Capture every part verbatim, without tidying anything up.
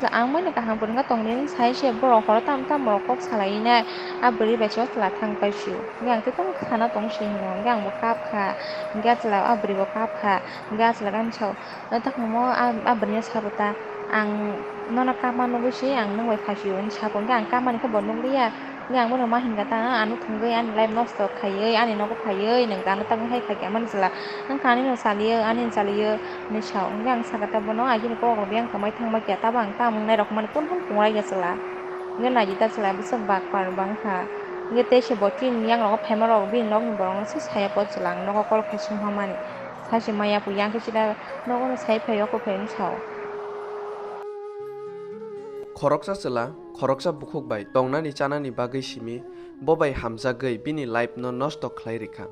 Ang mano kaham pwrwngkha tongdi, wng sai se borok horo tamo tamo rok kok salai nai, a bwrwi bai se o chwla thang pai sio. Hwnkhe ang tei tamo sana tong se hino, hwnkhe ang bo kap kha, hwnkhe a chwla a bwrwi bo kap kha, hwnkhe a chwla ani sao, "Takhwngmo a, a bwrwi no sabo ta, ang nono kapma nugwi se ang nwng bai pha sio," hwnwi sabo, hwnkhe ang kapmani khe bo nukliya. Hwnkhe ang bono ma hinkha ta, "Ano thwngwi ani life nosto khaiwi ani nogo phaiwi nwng ano tamo hai khaikha mani chwla, wngkha ani no chaliyo, ani no chaliyo," hwnwi sao. Hwnkhe ang sakha ta bono, "Agini kok rok biyang tongbai thangma khe, tabo ang tamo wngnai rok mani kunu phano punglai kha chwla." Hwnkhe naidi ta chwla bwswk bakpar bang kha. Hwnkhe tei se bo chini yang rogo phaima rok bini nokni borok no se saya po chwla ang nogo call khai sung hamani. Sai se maya po yang khe sida nogo no sai phai o kok phai wng sao. Khoroksa chwla, khoroksa bukhuk bai tongnani chanani bagwi simi, bo bai hamjagwi bini life no nosto khlai rikha.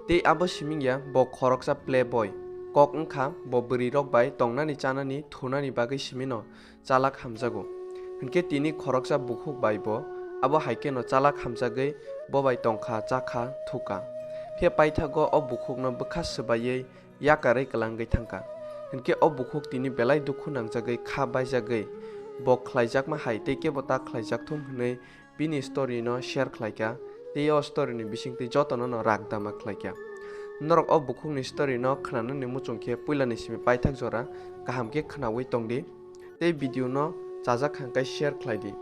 Tei abo siming ya bo khoroksa playboy, kok wngkha bo bwrwi rok bai tongnani chanani thunani bagwi simi no chalak hamjago. Hinkhe tini khoroksa bukhuk bai bo abo hai kheno chalak hamjagwi bo bai tongkha, chakha, thukha. Phiya paithago o bukhuk no bwkha swbaiwi yakarwi kwlangwi thangkha. Hinkhe o bukhuk tini belai dukhu nangjagwi kha baijagwi bo khlaijakma hai tei kebo ta khlaijak thung hwnwi bini story no share khlaikha tei o story ni bisingtwi jotono no rak dama khlaikha. Norok o bukhuk ni story no khnanani muchung khe puila ni simi paithak jora kaham khe khnaui tongdi tei video no chajak hangkhe share khlaidi.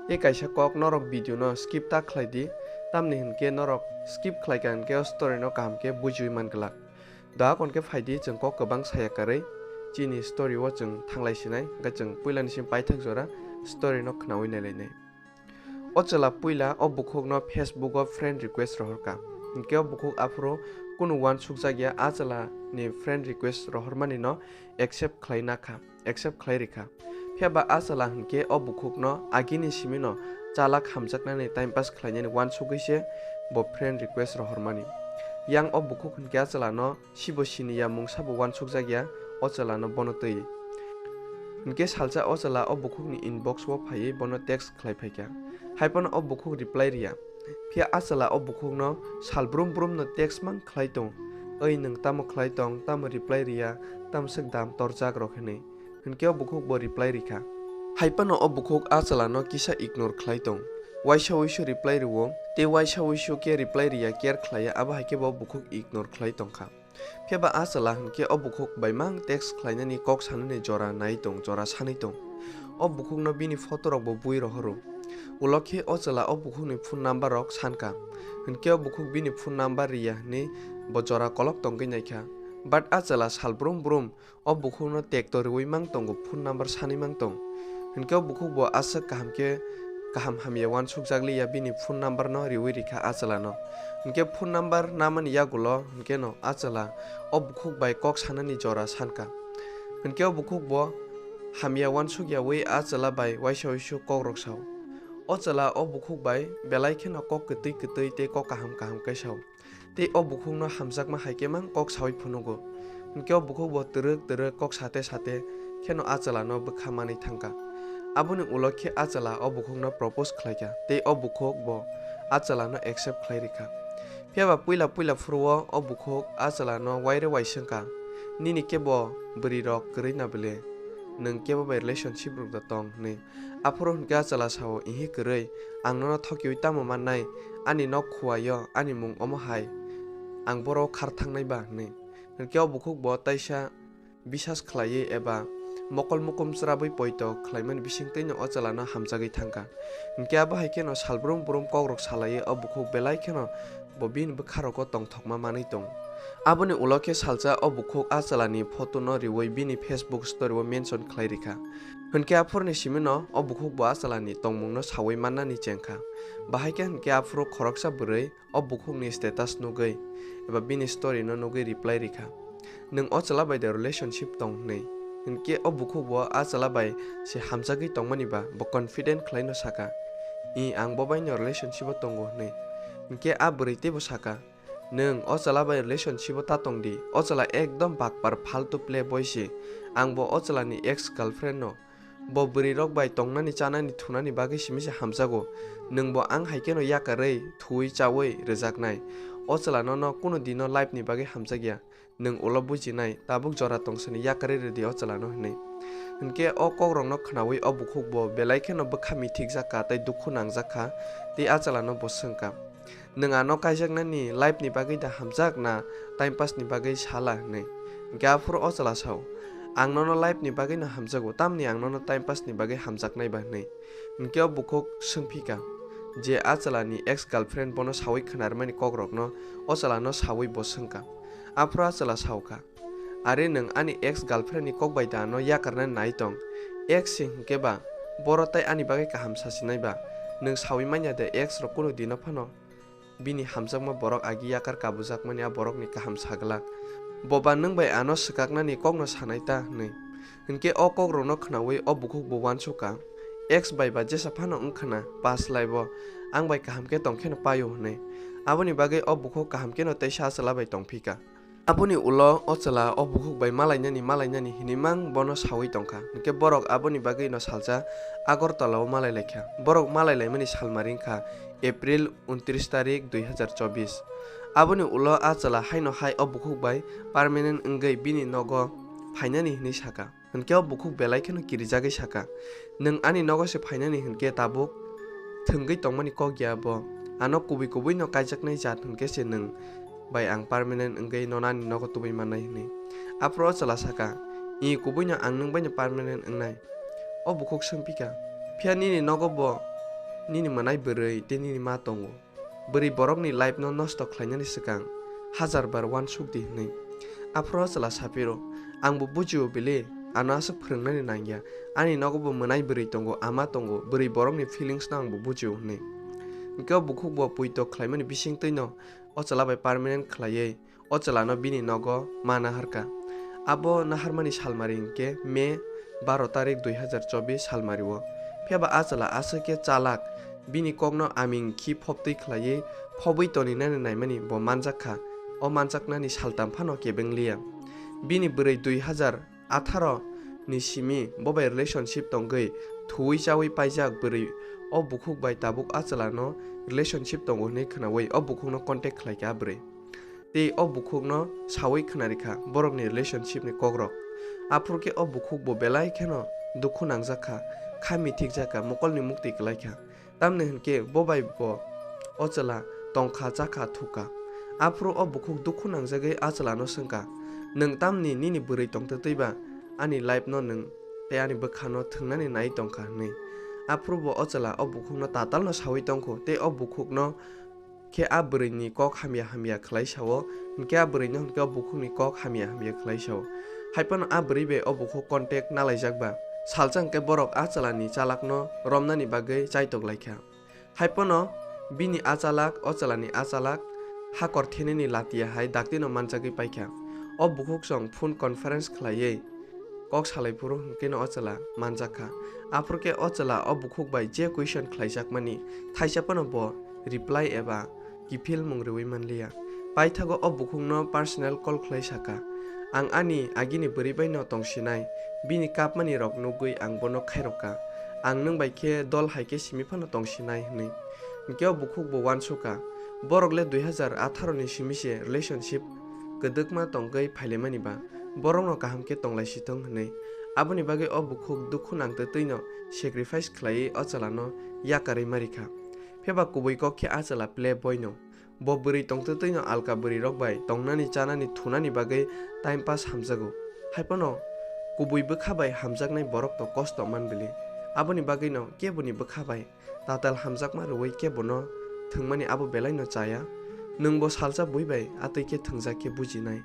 Tei kaisa kok norok video no skip ta khlaidi, tamni hinkhe norok skip khlaikha hinkhe o story no kaham khe bujiui man glak. Da akon khe phaidi, chwng kok kwbang saya karwi chini story o chwng thanglai sinai, hwnkhe chwng puila ni simi paithak jora story no khnaui nailainai. O chwla puila o bukhuk no Facebook o friend request rohor kha, hinkhe o bukhuk aphuru kunu uansuk jak ya, a chwla ni friend request rohor mani no accept khlai na kha, accept khlai rikha. Phiya ba a chwla hinkhe o bukhuk no agini simi no chalak hamjaknani time pass khlainani uansugwi se bo friend request rohor mani. Yang o bukhuk hinkhe a chwla no sibo sini ya, mungsa bo uansuk jak ya o chwla no bono twi. Hinkhe salsa o chwla o bukhuk ni inbox o phaiwi bono text khlai phaikha. Hai phano o bukhuk reply riya. Phiya a chwla o bukhuk no sal brum brum no text mang khlai tong. "Oi, nwng tamo khlai tong, tamo reply riya, tamo swk dam torjak rok," hinwi. Hinkhe o bukhuk bo reply rikha. Hai phano o bukhuk a chwla no kisa ignore khlai tong. Waisa uisu reply rwo, tei waisa uisu khe reply riya, care khlaiya, abo hai khe bo bukhuk ignore khlai tongkha. Phiya ba a chwla hinkhe o bukhuk bai mang text khlainani kok sanani jora nai tong, jora sanwi tong. O bukhukno bini photo rok bo bui rohoro. Ulo khe o chwla o bukhukni phone number rok sankha. Hinkhe o bukhuk bini phone number riya hinwi bo jora kolok tongwi naikha. But a chwla sal brum brum o bukhukno tekto riui mang tongo, phone number sanwi mang tong. Hinkhe o bukhuk bo aswk kaham khe kaham hamya uansukjak liya bini phone number no riui rikha a chwla no. Hinkhe phone number namani yagulo hinkhe no a chwla o bukhuk bai kok sanani jora sankha. Hinkhe o bukhuk bo hamya uansuk yaui a chwla bai uaisa uisu kok rok sao. O chwla o bukhuk bai belai kheno kok kwtwi kwtwi tei kok kaham kaham khe sao. Tei o bukhukno hamjakma hai khe mang kok saui phunugo. Hinkhe o bukhuk bo twrwk twrwk kok sate sate kheno a chwlano bwkha manwi thangkha. Aboni ulo khe a chwla o bukhukno propose khlaikha tei o bukhuk bo a chwlano accept khlai rikha. Phiya ba puila puila phuru o, o bukhuk a chwlano uaire uaiswngkha, "Nini kebo bwrwi rok kwrwi na bwle? Nwng kebo bai relationship rwkda tong?" hwnwi. Aphuru hinkhe a chwla sao, "Ihi kwrwi, ang nono thokiui tamo mannai? Ani nok khuaio, ani mung omo hai, ang boro khar thangnai ba?" hwnwi. Hinkhe o bukhuk bo taisa bisas khlaiwi eba mokol mukum chwrabwi poito khlaimani bisingtwino o chwlano hamjagwi thangkha. Hinkhe abo hai kheno sal brum brum kokrok salaiwi o bukhuk belai kheno bo bini bwkha rogo tongthokma manwi tong. Aboni ulo khe salsa o bukhuk a chwlani photo no riui bini Facebook story o mention khlai rikha. Hinkhe aphuruni simi no o bukhuk bo a chwlani tongmung no saui mannani chengkha. Bahai khe hinkhe aphuru khoroksa bwrwi o bukhukni status nugwi eba bini story no nugwi reply rikha, "Nwng o chwla bai de relationship tong?" hwnwi. Hinkhe o bukhuk bo a chwla bai se hamjagwi tongmani ba bo confident khlaino saka, "I, ang bo bai no relationship o tongo," hwnwi. Hinkhe a bwrwi teibo saka, "Nwng o chwla bai relationship o ta tong di, o chwla ekdom bakpar faltu playboy se, ang bo o chwlani ex girlfriend no, bo bwrwi rok bai tongnani chanani thunani bagwi simi se hamjago, nwng bo ang hai kheno yakarwi thuwi chaui rwjaknai, o chwla nono kunu dino life ni bagwi hamjakya, nwng ulo bujinai, tabuk jora tongsani yakarwi rwdi o chwla no," hwnwi. Hinkhe o kokrokno khnaui o bukhuk bo belai kheno bwkha mithikjak kha tei dukhu nangjak kha, tei a chwla no bo swng kha, "Nwng ano kaijaknani life ni bagwi da hamjak na time pass ni bagwi sala?" hwnwi. Hinkhe aphuru o chwla sao, "Ang nono life ni bagwi no hamjago, tamni ang nono time pass ni bagwi hamjaknai ba?" hwnwi. Hinkhe o bukhuk swngphi kha je a chwla ni ex girlfriend bono saui khwnarmani kokrokno o chwla no saui bo swng kha. Aphuru a chwla sao kha, "Are nwng ani ex girlfriend ni kok bai da ano yakarnani nai tong? Ex se hinkhe ba boro tai ani bagwi kaham sasinai ba? Nwng saui manya de ex rok kunu dino phano bini hamjakma borok agi yakar kabujakmani a borokni kaham saglak? Bo ba nwng bai ano swkaknani kokno sanai ta?" hwnwi. Hinkhe o kokrokno khnaui o bukhuk bo uansuk kha, "Ex bai ba jesa phano wngkha na, pass lai bo ang bai kaham khe tongkheno paio?" hwnwi. Aboni bagwi o bukhuk kaham kheno teisa a chwla bai tongphi kha. Aboni ulo o chwla o bukhuk bai malainani malainani hinwi mang bono saui tongkha. Hinkhe borok aboni bagwino salsa Agartala o malai laikha. Borok malai laimani salmari wngkha April untris tarik dui hazar chobis. Aboni ulo a chwla haino hai o bukhuk bai permanent wngwi bini nogo phainani hinwi sakha. Hinkhe o bukhuk belai kheno kirijagwi sakha, "Nwng ani nogo se phainani hinkhe tabuk thwngwi tongmani kok ya bo. Ano kubui kubui no kaijaknai jat hinkhe se nwng bai ang permanent wngwi nono ani nogo tubui mannai," hwnwi. Aphuru o chwla sakha, "I, kubui no ang nwng bai no permanent wngnai." O bukhuk swngphi kha, "Phiya nini nogo bo nini mwnai bwrwi tei nini ma tongo. Bwrwi borokni life no nosto khlainani swkang hajar bar uansuk di," hwnwi. Aphuru o chwla saphiro, "Ang bo bujio bili, ano aswk phwrwngnani nangya. Ani nogo bo mwnai bwrwi tongo, ama tongo, bwrwi borokni feelings no ang bo bujio," hwnwi. Hinkhe o bukhuk bo puito khlaimani bisingtwi no o chwla bai permanent khlaiwi o chwla no bini nogo ma naharkha. Abo naharmani salmari hinkhe May baro tarik dui hazar chobis salmari o. Phiya ba a chwla aswk khe chalak, bini kokno aming khi phobtwi khlaiwi phobwi toninani naimani bo manjak kha. O manjaknani saltam phano kebeng liya. Bini bwrwi dui hazar atharo ni simi bo bai relationship tongwi thuwi chawi paijak bwrwi o bukhuk bai tabuk a chwla no relationship tongo hwnwi khwnawi o bukhuk no contact khlai kha a bwrwi. Tei o bukhuk no sawi khwnarikha borokni relationship ni kokrok. Aphuru khe o bukhuk bo belai kheno dukhu nangjak kha, kha mithikjak kha, mokolni muktwi kwlai kha. Tamni hinkhe bo bai bo o chwla tongkha, chakha, thukha. Aphuru o bukhuk dukhu nangjagwi a chwla no swngkha, "Nwng tamni nini bwrwi tongtwtwi ba ani life no nwng tei ani bwkha no thwngnani nai tongkha?" hwnwi. Aphuru bo o chwla o bukhuk no tatal no sawi tongkho tei o bukhuk no khe a bwrwi ni kok hamya hamya khlai sao, hinkhe a bwrwi no hinkhe o bukhuk ni kok hamya hamya khlai sao. Hai phano a bwrwi bai o bukhuk contact nalaijak ba. Salsa hinkhe borok a chwla ni chalak no romnani bagwi chaitok laikha. Hai phano bini a chalak, o chwla ni a chalak, hakor thenani latia hai dakti no manjagwi paikha. O bukhuk song phone conference khlaiwi kok salai phuru hinkhe no o chwla manjak kha. Aphuru khe o chwla o bukhuk bai je question khlaijakmani thaisa phano bo reply eba kiphilmung rwui manliya. Paithago o bukhukno personal call khlai sakha, "Ang ani agini bwrwi bai no tongsinai, bini kapmani rok nugwi ang bono khairokha. Ang nwng bai khe dol hai khe simi phano tongsinai," hwnwi. Hinkhe o bukhuk bo uansukha, borok le dui hazar atharo ni simi se relationship kwdwkma tongwi phailaimani ba, borokno kaham khe tonglaisithung hwnwi. Aboni bagwi o bukhuk dukhu nangtwtwino sacrifice khlaiwi o chwlano yakarwi marikha. Phiya ba kubui kok khe a chwla playboy no. Bo bwrwi tongtwtwino alka bwrwirok bai tongnani chanani thunani bagwi time pass hamjago. Hai phano kubui bwkha bai hamjaknai borok to kosto man bili. Aboni bagwino keboni bwkha bai tatal hamjakma rwui kebono thwngmani abo belai no chaya. Nwngbo salsa bui bai atwi khe thwngjak khe bujinai.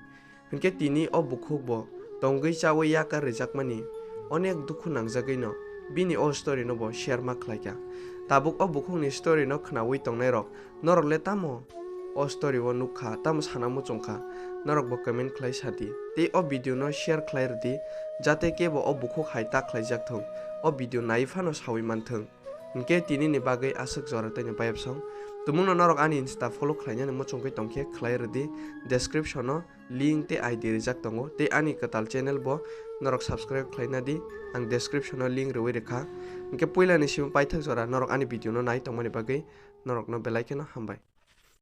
Hinkhe tini o bukhuk bo tongwi chawi yakar rijakmani onek dukhu nangjagwino bini o story no bo share ma khlaikha. Tabuk o bukhukni story no khnaui tongnairok norok le tamo o story o nukha, tamo sana muchungkha, norok bo comment khlai sadi. Tei o video no share khlai rwdi, jate kebo o bukhuk hai ta khlaijak thung, o video nai phano saui manthung. Hinkhe tini ni bagwi aswk jora tei ni bayapsong. Tumungno norok ani Insta follow khlainani muchungwi tongkhe khlai rwdi, description o link tei I D rijak tongo, tei ani kwtal channel bo norok subscribe khlaina di, ang description o link rwui rwkha. Hinkhe puilani simi paithak jora norok ani video no nai tongmani bagwi norokno belai kheno hambai.